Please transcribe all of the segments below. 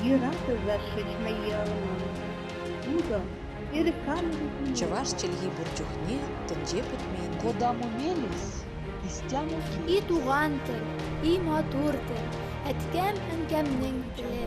Юратӑва шыҫма ялан. Чӑваш чӗлхи пур чухне тӗнче пӗтмен. Кодамо мелесь, истямо И келесь. туган тел, и матур тел, әткәм-әнкәмнең теле.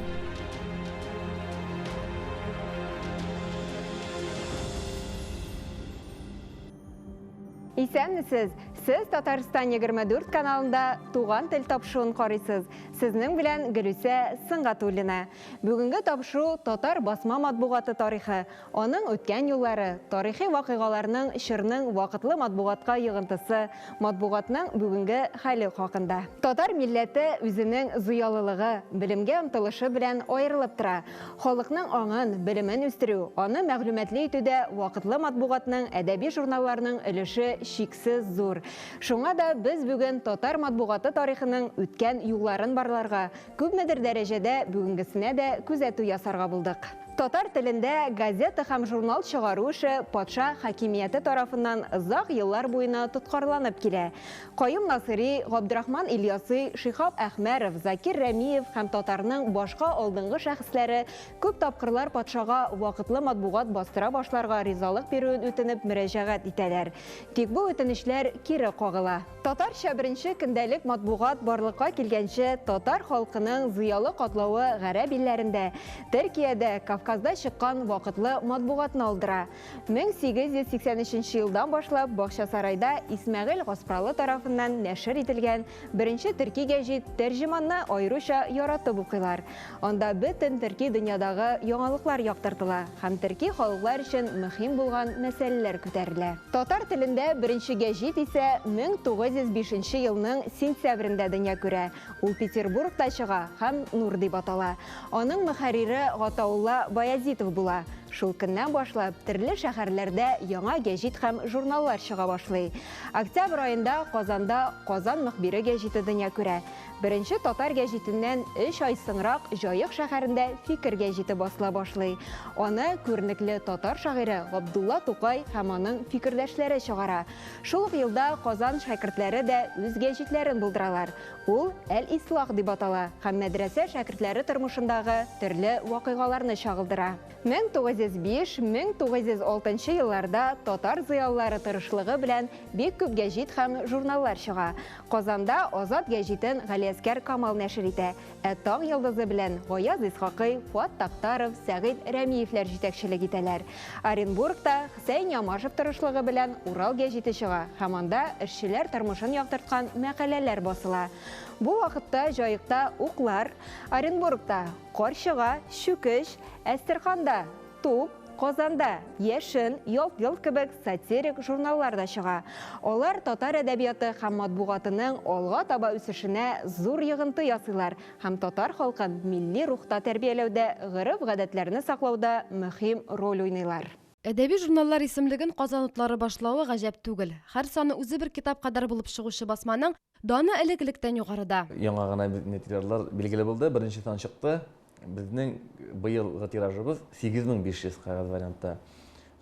Исәнмесез! Сез Татарстан 24 каналында Туган тел тапшыруын карыйсыз. Сезнең белән Гөлүсә Сөнгатуллина. Бүгенге тапшыру татар басма матбугаты тарихы, аның үткән юллары, тарихи вакыйгаларның чорның вакытлы матбугатка йогынтысы, матбугатның бүгенге хәле хакында. Татар милләте үзенең зыялылыгы, белемгә омтылышы белән аерылып тора. Халыкның аңын, белемен үстерү, аны мәгълүматлы итүдә вакытлы матбугатның, әдәби журналларның өлеше чиксез зур. Шуңа да без бүген татар матбугаты тарихының үткән юлларын барларга, күпмедер дәрәҗәдә бүгенгесенә дә күзәтү ясарга булдык. Татар телендә газета һәм журнал чыгару эше патша хакимияте тарафыннан озак еллар буена тоткарланып килә. Каюм Насыйри, Габдрахман Ильяси, Шиһап Әхмәров, Закир Рәмиев һәм татарның башка алдынгы шәхесләре күп тапкырлар патшага вакытлы матбугат бастыра башларга ризалык бирүен үтенеп мөрәҗәгать итәләр. Тик бу үтенечләр кире кагыла. Татарча беренче көндәлек матбугат барлыкка килгәнче татар халкының зыялы катлавы гарәп илләрендә, Төркиядә, Кавказда чыккан вакытлы матбугатны алдыра. 1883 елдан башлап Бакчасарайда Исмәгыйль Гаспралы тарафыннан нәшер ителгән беренче төрки гәҗит Тәрҗеманны аеруча яратып укыйлар. Анда бөтен төрки дөньядагы яңалыклар яктыртыла һәм төрки халыклар өчен мөһим булган мәсьәләләр күтәрелә. Татар телендә беренче гәҗит исә 1905 елның сентябрендә дөнья күрә. Ул Петербургта чыга һәм Нур дип атала. Аның мөхәррире Гатаулла Баязитов була. Шул көннән башлап төрле шәһәрләрдә яңа гәҗит һәм журналлар чыга башлый. Октябрь аенда Казанда Казан мөхбире гәҗите дөнья күрә. Беренче татар гәҗитеннән өч ай соңрак Җаек шәһәрендә Фикер гәҗите басыла башлый. Аны күренекле татар шагыйре Габдулла Тукай һәм аның фикердәшләре чыгара. Шул ук елда Казан шәкертләре дә үз гәҗитләрен булдыралар. Ул Әл-Ислах дип атала һәм мәдрәсә шәкертләре тормышындагы төрле вакыйгаларны чагылдыра. 1905-1906 елларда татар зыялылары тырышлыгы белән бик күп гәҗит һәм журналлар чыга. Казанда Азат гәҗитен Галиәсгар Камал нәшер итә, ә Таң йолдызы белән Гаяз Исхакый, Фуат Тактаров, Сәгыйть Рәмиевләр җитәкчелек итәләр. Оренбургта Хөсәен Ямашев тырышлыгы белән Урал гәҗите чыга һәм анда эшчеләр тормышын яктырткан мәкаләләр басыла. Бу вакытта Җаекта Уклар, Оренбургта Карчыга, Чүкеч, Әстерханда, Туп, Казанда Яшен, Ялт-йолт кебек сатирик журналлар да чыга. Алар татар әдәбияты һәм матбугатының алга таба үсешенә зур йогынты ясыйлар һәм татар халкын милли рухта тәрбияләүдә, гореф-гадәтләрне саклауда мөһим роль уйныйлар. Әдәби журналлар исемлеген Казан утлары башлавы гаҗәп түгел. Һәр саны үзе бер китап кадәр булып чыгучы басманың даны элек-электән югарыда. Яңа гына безнең тиражлар билгеле булды. Беренче сан чыкты. Безнең быелгы тиражыбыз 8500 кәгазь вариантта.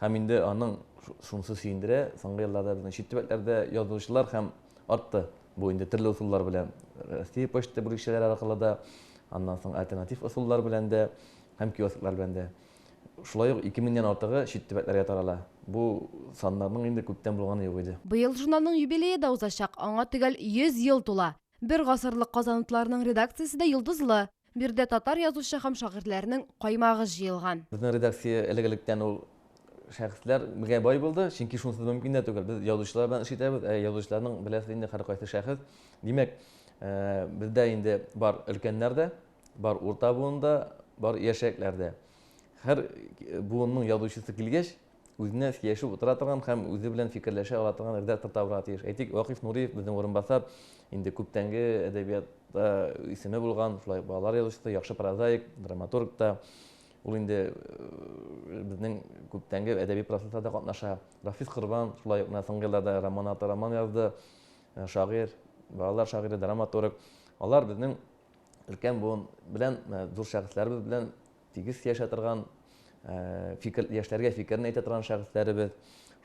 Һәм инде аның шунысы сөендерә, соңгы елларда безнең чит төбәкләрдә язучылар һәм артты. Бу инде төрле ысуллар белән, Россия почта бүлекчәләре аркылы да, аннан соң альтернатив ысуллар белән дә һәм киосклар белән дә. Шулай ук 2000 нән артыгы чит төбәкләргә тарала. Бу саннарның инде күптән булганы юк иде. Быел журналның юбилее да узачак, аңа төгәл 100 ел тула. Бер гасырлык Казан утларының редакциясе дә йолдызлы. Биредә татар язучы һәм шагыйрьләренең каймагы җыелган. Безнең редакция элек-электән ул шәхесләргә бай булды, чөнки шунсыз мөмкин дә түгел. Без язучылар белән эш итәбез, ә язучыларның, беләсез инде, һәркайсы шәхес. Димәк, бездә инде бар өлкәннәр дә, бар урта буын да, бар яшьрәкләр дә. Һәр буынның язучысы килгәч, үзенә сөйләшеп утыра торган һәм үзе белән фикерләшә ала торган редактор табырга тиеш. Әйтик, Вакыйф Нуриев безнең урынбасар, инде күптәнге әдәбиятта исеме булган, шулай ук балалар язучысы, яхшы прозаик, драматург та. Ул инде безнең күптәнге әдәби процессларда катнаша. Рафис Корбан шулай ук менә соңгы елларда роман арты роман язды, шагыйрь, балалар шагыйре, драматург. Алар безнең өлкән буын белән, зур шәхесләребез белән тигез сөйләшә торган, фикер, яшьләргә фикерен әйтә торган шәхесләребез.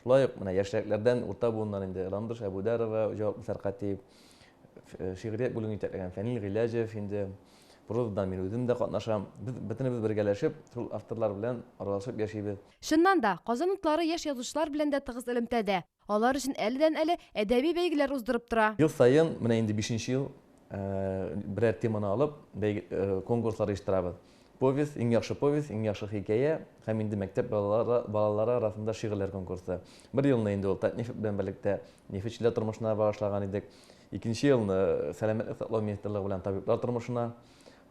Шулай ук менә яшьрәкләрдән, урта буыннан инде Ландыш Әбүдәрова, җаваплы сәркатип, шигърият бүлеген җитәкләгән Фәнил Гыйләҗев инде. Прозадан мин үзем дә катнашам. Без бөтенебез бергәләшеп, шул авторлар белән аралашып яшибез. Чыннан да, Казан утлары яшь язучылар белән дә тыгыз элемтәдә. Алар өчен әледән-әле әдәби бәйгеләр уздырып тора. Ел саен, менә инде бишенче ел, берәр теманы алып, бәйге, конкурслар оештырабыз. Повесть, иң яхшы повесть, иң яхшы хикәя һәм инде мәктәп балалары, балалары арасында шигырьләр конкурсы. Бер елны инде ул Татнефть белән берлектә нефтьчеләр тормышына багышлаган идек. Икенче елны Сәламәтлек саклау министрлыгы белән табиблар тормышына.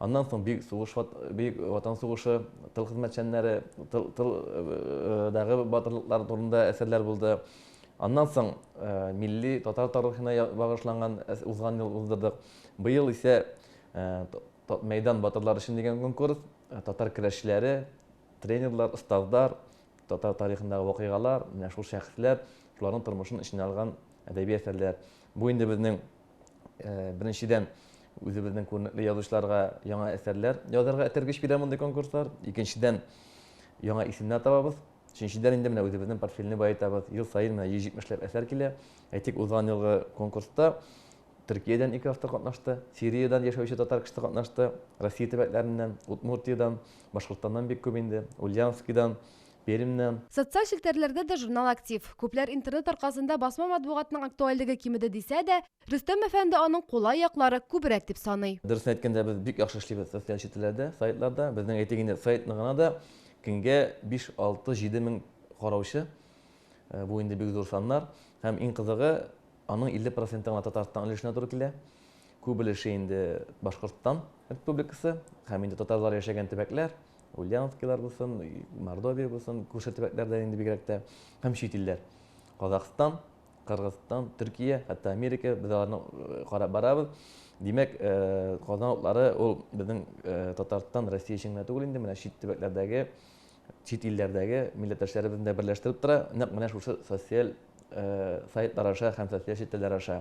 Аннан соң Бөек сугыш, Бөек Ватан сугышы, тыл хезмәтчәннәре, тыл, тыл дагы батырлыклар турында әсәрләр булды. Аннан соң милли татар тарихына багышланган узган ел уздырдык. Быел исә Мәйдан батырлар өчен дигән конкурс, татар көрәшчеләре, тренерлар, остазлар, татар тарихындагы вакыйгалар, менә шул шәхесләр, шуларның тормышын эченә алган әдәби әсәрләр. Бу инде безнең беренчедән үзебезнең күренекле язучыларга яңа әсәрләр язарга этәргеч бирә мондый конкурслар. Икенчедән, яңа исемнәр табабыз. Өченчедән инде менә үзебезнең портфельне баетабыз. Ел саен менә 170 ләп әсәр килә. Әйтик, узган елгы конкурста Төркиядән ике автор катнашты, Сириядән яшәүче татар кешесе катнашты, Россия төбәкләреннән, Удмуртиядән, Башкортстаннан бик күп инде, Ульяновскидан, Пермьнән. Социаль челтәрләрдә дә журнал актив. Күпләр интернет аркасында басма матбугатның актуальлеге кимеде дисә дә, Рөстәм әфәнде аның кулай яклары күбрәк дип саный. Дөресен әйткәндә, без бик яхшы эшлибез социаль челтәрләрдә, сайтларда. Безнең, әйтик инде, сайтны гына да көнгә 5, 6, 7 мең караучы. Бу инде бик зур саннар. Һәм иң кызыгы, Аның 50 проценты гына Татарстан өлешенә туры килә. Күп өлеше инде Башкортстан Республикасы һәм инде татарлар яшәгән төбәкләр, Ульяновскилар булсын, Мордовия булсын, күрше төбәкләрдә инде бигрәк тә һәм чит илләр. Казахстан, Кыргызстан, Төркия, хәтта Америка, без аларны э, карап барабыз. Димәк, э, Казан утлары ул безнең э, Татарстан, Россия өчен генә түгел инде, менә чит төбәкләрдәге чит илләрдәге милләттәшләребезне дә берләштереп тора, нәкъ менә шушы социаль сайтлар аша һәм социаль челтәрләр аша.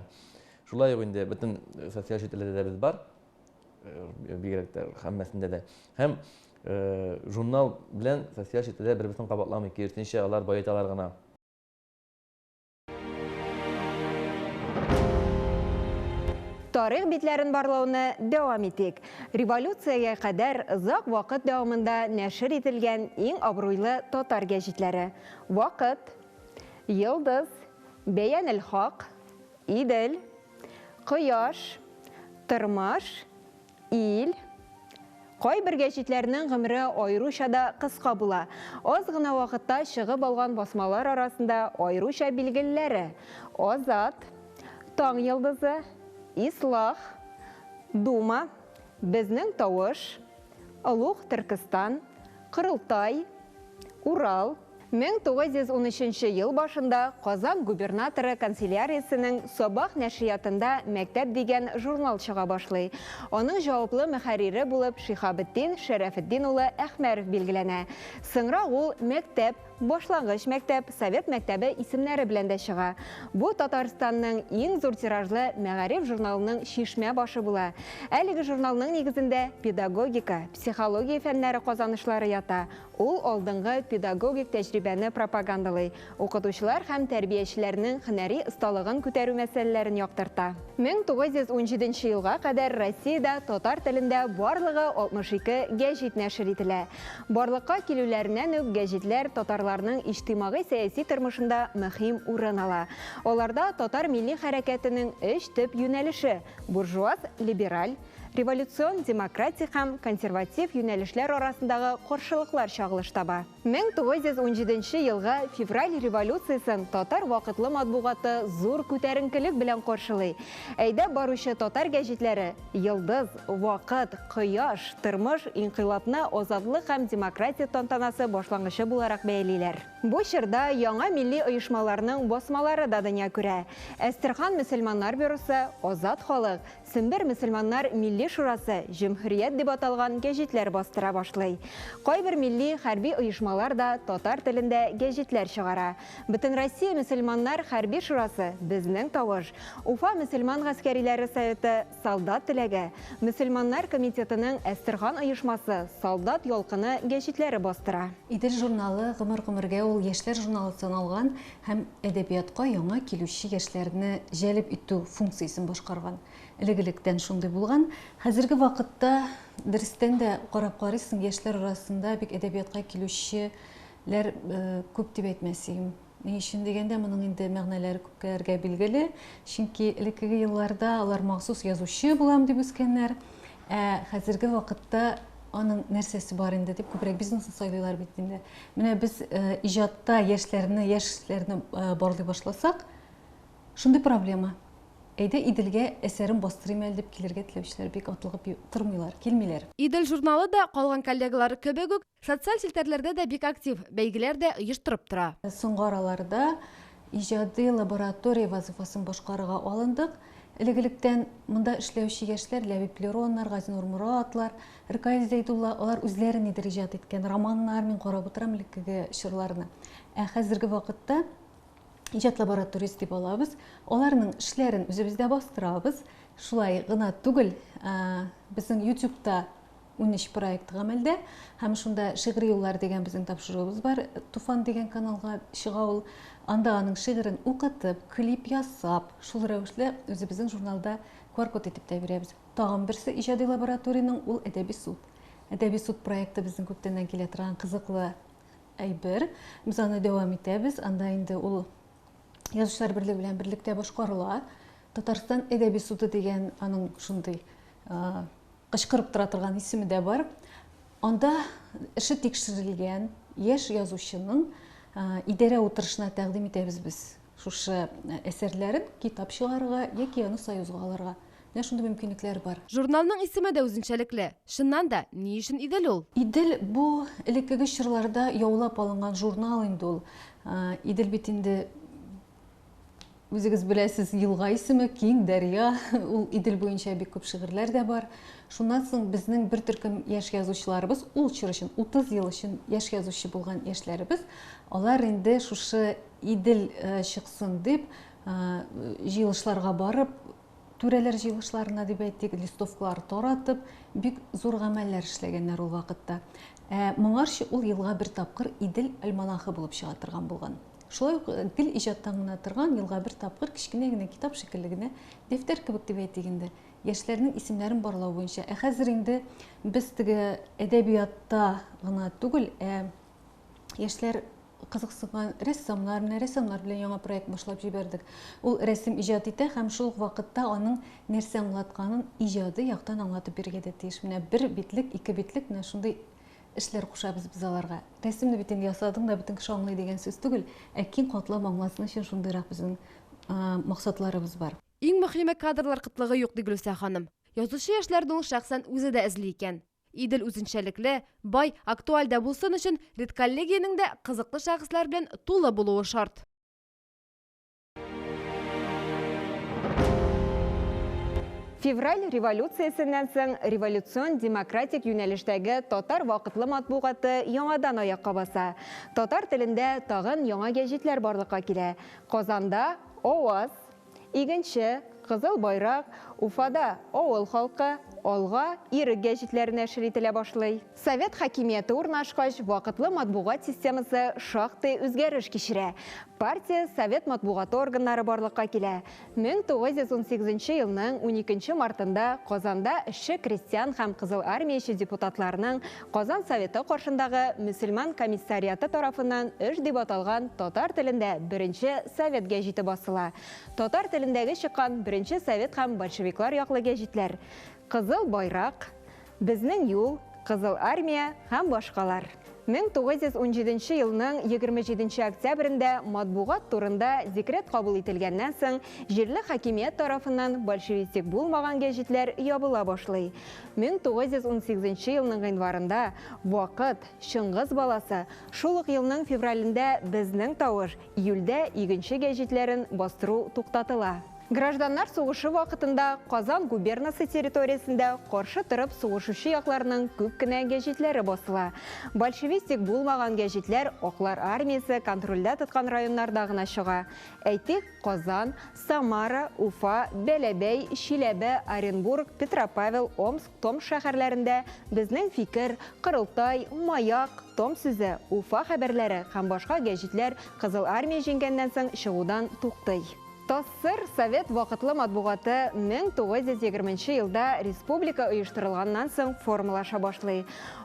Шулай ук инде бөтен социаль челтәрләрдә дә без бар, бигрәк тә һәммәсендә дә. Һәм журнал белән социаль челтәрләр бер-берсен кабатламый, киресенчә, алар баеталар гына. Тарих битләрен барлауны дәвам итик. Революциягә кадәр озак вакыт дәвамында нәшер ителгән иң абруйлы татар гәҗитләре Вакыт, Йолдыз, Бәянел-хак, Идел, Кояш, Тормыш, Ил. Кайбер гәҗитләрнең гомере аеруча да кыска була. Аз гына вакытта чыгып алган басмалар арасында аеруча билгелеләре, Азат, Таң йолдызы, Ислах, Дума, Безнең тавыш, Олуг Төркестан, Корылтай, Урал. 1913 ел башында Казан губернаторы канцеляриясенең Сабах нәшриятында Мәктәп дигән журнал чыга башлый. Аның җаваплы мөхәррире булып Шиһабетдин Шәрәфетдин улы Әхмәров билгеләнә. Соңрак ул Мәктәп, Башлангыч мәктәп, Совет мәктәбе исемнәре белән дә чыга. Бу Татарстанның иң зур тиражлы мәгариф журналының чишмә башы була. Әлеге журналның нигезендә педагогика, психология фәннәре казанышлары ята. Ул алдынгы педагогик тәҗрибәне пропагандалый, укытучылар һәм тәрбиячеләрнең һөнәри осталыгын күтәрү мәсьәләләрен яктырта. 1917 нче елга кадәр Россиядә татар телендә барлыгы 62 гәҗит нәшер ителә. Барлыкка килүләреннән үк гәҗитләр татарларның иҗтимагый-сәяси тормышында мөһим урын ала. Аларда татар милли хәрәкәтенең өч төп юнәлеше, буржуаз, либераль, Революцион-демократик һәм консерватив юнәлешләр арасындагы каршылыклар чагылыш таба. 1917 елгы Февраль революциясен татар вакытлы матбугаты зур күтәренкелек белән каршылый. Әйдәп баручы татар гәҗитләре Йолдыз, Вакыт, Кояш, Тормыш инкыйлабны азатлык һәм демократия тантанасы башлангычы буларак бәялиләр. Бу чорда яңа милли оешмаларның басмалары да дөнья күрә. Әстерхан мөселманнар бюросы, Азат халык, Сембер мөселманнар милли шурасы Җөмһүрият дип аталган гәҗитләр бастыра башлый. Кайбер милли хәрби оешмалар да татар телендә гәҗитләр чыгара. Бөтенроссия мөселманнар хәрби шурасы Безнең тавыш, Уфа мөселман гаскәриләре советы Солдат теләге, Мөселманнар комитетының Әстерхан оешмасы Солдат ялкыны гәҗитләре бастыра. Идел журналы гомер-гомергә ул яшьләр журналы саналган һәм әдәбиятка яңа килүче яшьләрне җәлеп итү функциясен башкарган. Элек-электән шундый булган. Хәзерге вакытта Дөрестән дә, карап карыйсың, яшьләр арасында бик әдәбиятка килүчеләр күп дип әйтмәс идем. Ни өчен дигәндә, моның инде мәгънәләре күпләргә билгеле. Чөнки элеккеге елларда алар махсус язучы булам дип үскәннәр. Ә хәзерге вакытта аның нәрсәсе бар инде дип күбрәк бизнесны сайлыйлар бит инде. Менә без иҗатта яшьләрне, яшьләрне барлый башласак, шундый проблема. Әйдә Иделгә әсәрен бастырыйм әле дип килергә теләүчеләр бик атлыгып тормыйлар, килмиләр. Идел журналы да, калган коллегалары кебек үк, социаль челтәрләрдә дә бик актив, бәйгеләр дә оештырып тора. Соңгы араларда иҗади лаборатория вазыйфасын башкарырга алындык. Элек-электән монда эшләүче яшьләр, Ләбиб Лероннар, Газинур Моратлар, Ркаил Зәйдулла, алар үзләре нидер иҗат иткән, романнар, мин карап утырам элеккеге чорларны. Ә хәзерге вакытта иҗат лабораториясе дип алабыз. Аларның эшләрен үзебездә бастырабыз. Шулай гына түгел, безнең YouTube-та 13 проект гамәлдә һәм шунда Шигъри юллар дигән безнең тапшыруыбыз бар. Туфан дигән каналга чыга ул. Анда аның шигырен укытып, клип ясап, шул рәвешле үзебезнең журналда QR-код итеп тә бирәбез. Тагын берсе иҗади лабораториянең ул Әдәби суд. Әдәби суд проекты безнең күптәннән килә торган кызыклы әйбер. Без аны дәвам итәбез. Анда инде ул Язучылар берлеге белән берлектә башкарыла. Татарстан әдәби суды дигән аның шундый кычкырып тора торган исеме дә бар. Анда эше тикшерелгән яшь язучының идарә утырышына тәкъдим итәбез без шушы әсәрләрен китап чыгарырга яки аны союзга алырга. Менә шундый мөмкинлекләр бар. Журналның исеме дә үзенчәлекле. Чыннан да, ни өчен Идел ул? Идел бу элеккеге чорларда яулап алынган журнал инде ул. Идел бит инде Үзегез беләсез, елга исеме, киң дәрья, ул Идел буенча бик күп шигырьләр дә бар. Шуннан соң безнең бер төркем яшь язучыларыбыз, ул чор өчен, 30 ел өчен яшь язучы булган яшьләребез, алар инде шушы Идел чыксын дип, җыелышларга барып, түрәләр җыелышларына дип әйтик, листовкалар таратып, бик зур гамәлләр эшләгәннәр ул вакытта. Ә моңарчы ул елга бер тапкыр Идел альманахы булып чыга торган булган. Шулай ук гел иҗаттан гына торган, елга бер тапкыр кечкенә генә китап шикелле генә, дәфтәр кебек дип әйтик инде, яшьләрнең исемнәрен барлау буенча. Ә хәзер инде без теге әдәбиятта гына түгел, ә яшьләр кызыксынган рәссамнар, менә рәссамнар белән яңа проект башлап җибәрдек. Ул рәсем иҗат итә һәм шул ук вакытта аның нәрсә аңлатканын иҗади яктан аңлатып бирергә дә тиеш. Менә бер битлек, ике битлек менә шундый эшләр кушабыз без аларга. Рәсемне бит инде ясадың да бөтен кеше аңлый дигән сүз түгел, ә киң катлам аңласын өчен шундыйрак безнең максатларыбыз бар. Иң мөһиме, кадрлар кытлыгы юк, ди Гөлүсә ханым. Язучы яшьләрне ул шәхсән үзе дә эзли икән. Идел үзенчәлекле, бай, актуаль дә булсын өчен редколлегиянең дә кызыклы шәхесләр белән тулы булуы шарт. Февраль революциясеннән соң революцион-демократик юнәлештәге татар вакытлы матбугаты яңадан аякка баса. Татар телендә тагын яңа гәҗитләр барлыкка килә. Казанда Аваз, Игенче, Кызыл байрак, Уфада Авыл халкы, Алга, Ирек гәҗитләре нәшер ителә башлый. Совет хакимияте урнашкач, вакытлы матбугат системасы шактый үзгәреш кичерә. Партия, совет матбугаты органнары барлыкка килә. 1918 елның 12 мартында Казанда эшче-крестьян һәм кызыл армияче депутатларының Казан Советы каршындагы мөселман комиссариаты тарафыннан Эш дип аталган татар телендә беренче совет гәҗите басыла. Татар телендәге чыккан беренче совет һәм большевиклар яклы гәҗитләр, Кызыл байрак, Безнең юл, Кызыл армия һәм башкалар. 1917 елның 27 октябрендә матбугат турында декрет кабул ителгәннән соң, җирле хакимият тарафыннан большевистик булмаган гәҗитләр ябыла башлый. 1918 елның гыйнварында Вакыт, Чыңгыз баласы, шул ук елның февралендә Безнең тавыш, Июльдә Игенче гәҗитләрен бастыру туктатыла. Гражданнар сугышы вакытында Казан губернасы территориясендә каршы торып сугышучы якларның күп кенә гәҗитләре басыла. Большевистик булмаган гәҗитләр Аклар армиясе контрольдә тоткан районнарда гына чыга. Әйтик, Казан, Самара, Уфа, Бәләбәй, Чиләбе, Оренбург, Петропавел, Омск, Томск шәһәрләрендә Безнең фикер, Корылтай, Маяк, Том сүзе, Уфа хәбәрләре һәм башка гәҗитләр Кызыл Армия җиңгәннән соң чыгудан туктый. ТАССР совет вакытлы матбугаты 1920 елда республика оештырылганнан соң формалаша башлый.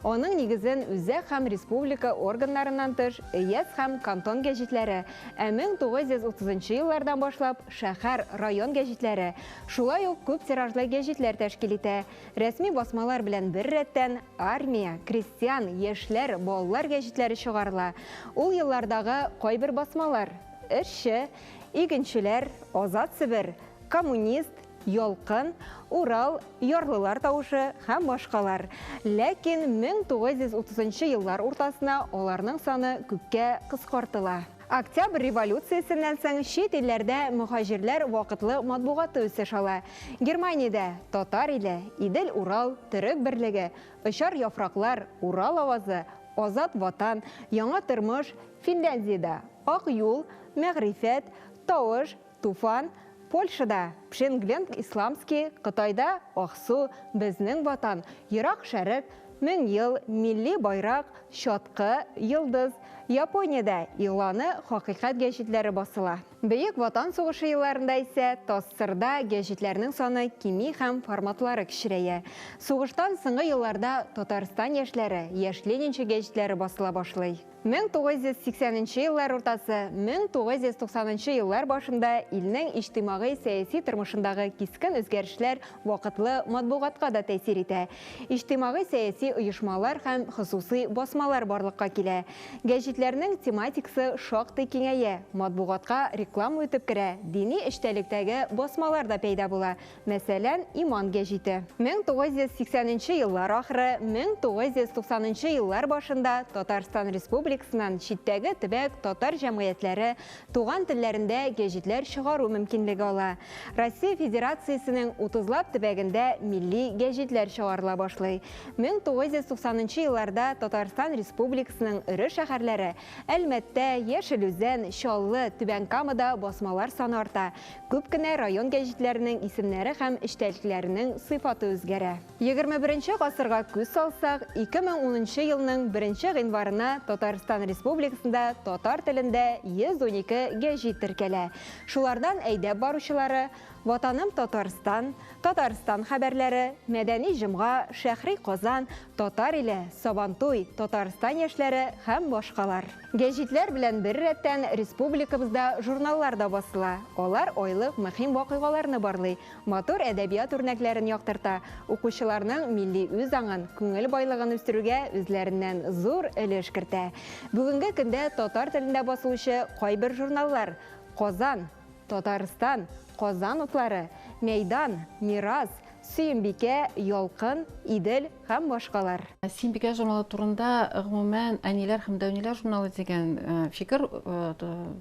Аның нигезен үзәк һәм республика органнарыннан тыш өяз һәм кантон гәҗитләре, ә 1930 еллардан башлап шәһәр, район гәҗитләре, шулай ук күп тиражлы гәҗитләр тәшкил итә. Рәсми басмалар белән беррәттән армия, крестьян, яшьләр, балалар гәҗитләре чыгарыла. Ул еллардагы кайбер басмалар Эшче, Игенчеләр, Азат Себер, Коммунист, Ялкын, Урал, Ярлылар тавышы һәм башкалар. Ләкин 1930 еллар уртасына аларның саны күпкә кыскартыла. Октябрь революциясеннән соң чит илләрдә мөһаҗирләр вакытлы матбугаты үсеш ала. Германиядә Татар иле, Идел-Урал, Төрек берлеге, Очар яфраклар, Урал авазы, Азат Ватан, Яңа тормыш, Финляндиядә Ак юл, Мәгърифәт, Тавыш, Туфан, Польшада Пшенгленд Исламский, Кытайда Аксу, Безнең Ватан, Ерак Шәрык, Мең ел, Милли байрак, Чаткы, Йолдыз, Япониядә Игъланы хакыйкать гәҗитләре басыла. Бөек Ватан сугышы елларында исә ТАССРда гәҗитләрнең саны кими һәм форматлары кечерәя. Сугыштан соңгы елларда Татарстан яшьләре, Яшь ленинчы гәҗитләре басыла башлый. 1980 нче еллар уртасы, 1990 нчы еллар башында илнең иҗтимагый-сәяси тормышындагы кискен үзгәрешләр вакытлы матбугатка да тәэсир итә. Иҗтимагый-сәяси оешмалар һәм хосусый басмалар барлыкка килә. Гәҗитләрнең тематикасы шактый киңәя, матбугатка реклама үтеп керә, дини эчтәлектәге басмалар да пәйда була. Мәсәлән, Иман гәҗите. 1980 нче еллар ахыры, 1990 нчы еллар башында Татарстан Республикасыннан читтәге төбәк татар җәмгыятьләре туган телләрендә гәҗитләр чыгару мөмкинлеге ала. Россия Федерациясенең утызлап төбәгендә милли гәҗитләр чыгарыла башлый. 1990 нчы елларда Татарстан Республикасының эре шәһәрләре Әлмәттә, Яшел Үзән, Чаллы, Түбән Камада басмалар саны арта. Күп кенә район гәҗитләренең исемнәре һәм эчтәлекләренең сыйфаты үзгәрә. Егерме беренче гасырга күз салсак, 2010 нчы елның беренче гыйнварына Татарстан Республикасында татар телендә 112 гәҗит теркәлә. Шулардан әйдәп баручылары, Ватаным Татарстан, Татарстан хәбәрләре, Мәдәни җомга, Шәһри Казан, Татар иле, Сабантуй, Татарстан яшьләре һәм башкалар. Гәҗитләр белән беррәттән республикабызда журналлар да басыла. Алар айлык мөһим вакыйгаларны барлый, матур әдәбият үрнәкләрен яктырта, укучыларның милли үзаңын, күңел байлыгын үстерүгә үзләреннән зур өлеш кертә. Бүгенге көндә татар телендә басылучы кайбер журналлар Казан, Татарстан, Казан утлары, Мәйдан, Мирас, Сөембикә, Ялкын, Идел һәм башкалар. Сөембикә журналы турында, гомумән, Әниләр һәм дәүниләр журналы дигән фикер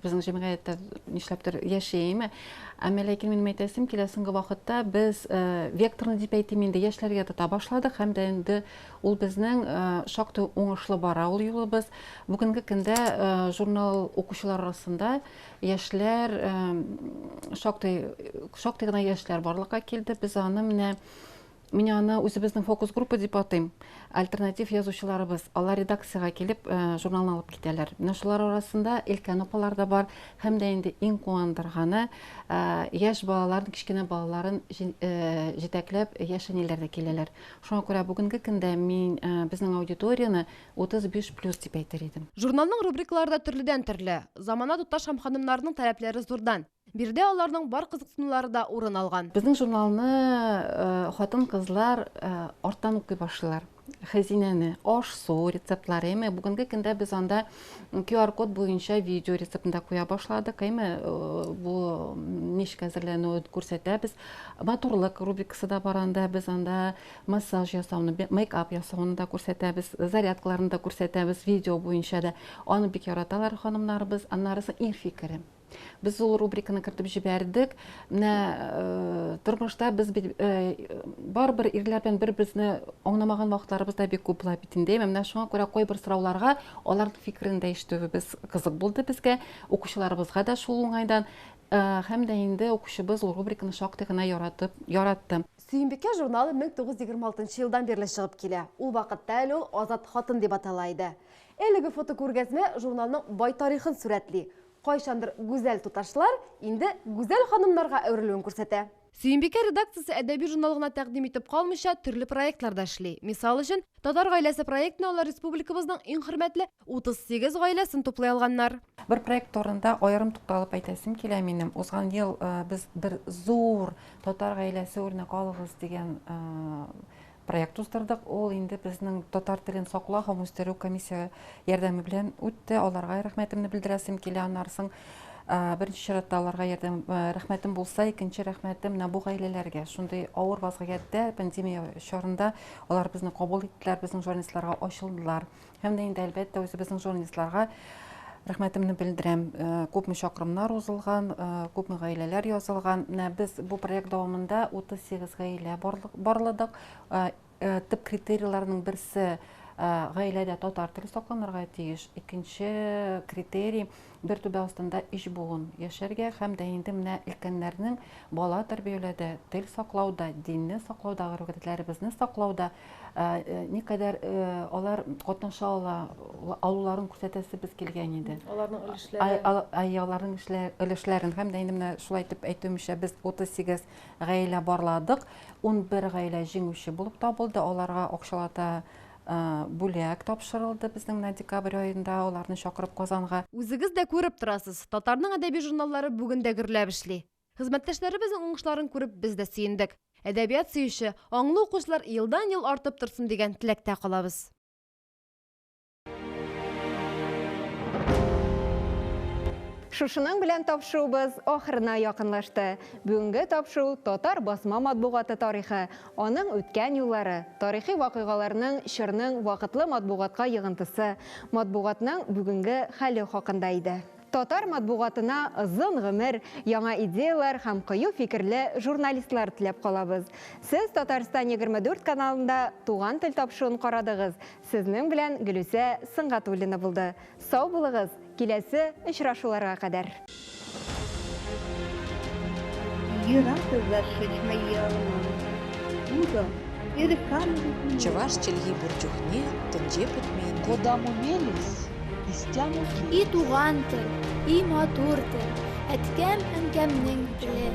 безнең җәмгыятьтә нишләптер яши, әйеме? Әмма ләкин минем әйтәсем килә, соңгы вакытта без векторны дип әйтим инде, яшьләргә тота башладык һәм дә инде ул безнең шактый уңышлы бара ул юлыбыз. Бүгенге көндә журнал укучылар арасында Яшьләр шактый шактый гына яшьләр барлыкка килде. Без аны менә мин аны үзебезнең фокус группа дип атыйм. Альтернатив язучыларыбыз, алар редакциягә килеп журналны алып китәләр. Менә шулар арасында өлкән апалар да бар һәм дә инде иң куандырганы яшь балаларын, кечкенә балаларын җитәкләп яшь әниләр дә киләләр. Шуңа күрә бүгенге көндә мин безнең аудиторияне 35 плюс дип әйтер идем. Журналның рубрикалары да төрледән-төрле. Замана туташ һәм ханымнарының таләпләре зурдан. Биредә аларның бар кызыксынулары да урын алган. Безнең журналны хатын-кызлар арттан укый башлыйлар. Хәзинәне, аш-су рецептлары, әйме, бүгенге көндә без анда QR-код буенча видео рецептын да куя башладык, әйме, бу ничек әзерләнүен күрсәтәбез. Матурлык рубрикасы да бар анда, без анда Массаж ясауны, мейкап ясауны да күрсәтәбез, зарядкаларны да күрсәтәбез, видео буенча да. Аны бик яраталар ханымнарыбыз. Аннарысы ир фикере. Без ул рубриканы кертеп җибәрдек. Менә э, тормышта без бит э, барыбер ирләр белән бер-беребезне аңламаган вакытларыбыз да бик күп була бит инде. Менә шуңа күрә кайбер сорауларга аларның фикерен дә ишетүебез кызык булды безгә, укучыларыбызга да шул уңайдан. Э, һәм дә инде укучыбыз ул рубриканы шактый гына яратып, яратты. Сөембикә журналы 1926 нчы елдан бирле чыгып килә. Ул вакытта әле ул Азат хатын дип атала иде. Әлеге фотокүргәзмә журналның бай тарихын сурәтли. кайчандыр гүзәл туташлар инде гүзәл ханымнарга әверелүен күрсәтә. Сөембикә редакциясе әдәби журнал гына тәкъдим итеп калмыйча, төрле проектлар да эшли. Мисал өчен, Татар гаиләсе проектына алар республикабызның иң хөрмәтле 38 гаиләсен туплый алганнар. Бер проект турында аерым тукталып әйтәсем килә минем. Узган ел без бер зур Татар гаиләсе үрнәк алыгыз дигән проект уздырдык. Ул инде безнең татар телен саклау һәм үстерү комиссия ярдәме белән үтте. Аларга рәхмәтемне белдерәсем килә. Аннары соң беренче чиратта аларга ярдәм рәхмәтем булса, икенче рәхмәтем менә бу гаиләләргә. Шундый авыр вазгыятьтә, пандемия чорында алар безне кабул иттеләр, безнең журналистларга ачылдылар. Һәм дә инде, әлбәттә, үзебезнең журналистларга рәхмәтемне белдерәм. Күпме чакрымнар узылган, күпме гаиләләр язылган. Менә без бу проект дәвамында 38 гаилә барладык. Төп критерийларның берсе гаиләдә татар теле сакланырга тиеш. Икенче критерий бер түбә астында өч буын яшәргә һәм дә инде менә өлкәннәрнең бала тәрбияләүдә, тел саклауда, динне саклауда, гореф-гадәтләребезне саклауда никадәр алар катнаша ала алуларын күрсәтәсебез килгән иде. Аларның өлешләрен. Әйе, аларның өлешләрен һәм дә инде менә шулай итеп әйтүемчә, без 38 гаилә барладык. 11 гаилә җиңүче булып табылды. Аларга акчалата бүләк тапшырылды безнең менә декабрь аенда, аларны чакырып Казанга. Үзегез дә күреп торасыз, татарның әдәби журналлары бүген дә гөрләп эшли. Хезмәттәшләребезнең уңышларын күреп без дә сөендек. Әдәбият сөюче, аңлы укучылар елдан-ел артып торсын дигән теләктә калабыз. Шушының белән тапшыруыбыз ахырына якынлашты. Бүгенге тапшыру татар басма матбугаты тарихы, аның үткән юллары, тарихи вакыйгаларның чорның вакытлы матбугатка йогынтысы, матбугатның бүгенге хәле хакында иде. Татар матбугатына озын гомер, яңа идеяләр һәм кыю фикерле журналистлар теләп калабыз. Сез Татарстан 24 каналында Туган тел тапшыруын карадыгыз. Сезнең белән Гөлүсә Сөнгатуллина булды. Сау булыгыз, киләсе очрашуларга кадәр. Чӑваш чӗлхи пур чухне тӗнче пӗтмен тет. Кодамо мелесь, истямо И туган тел, и матур тел, әткәм-әнкәмнең теле.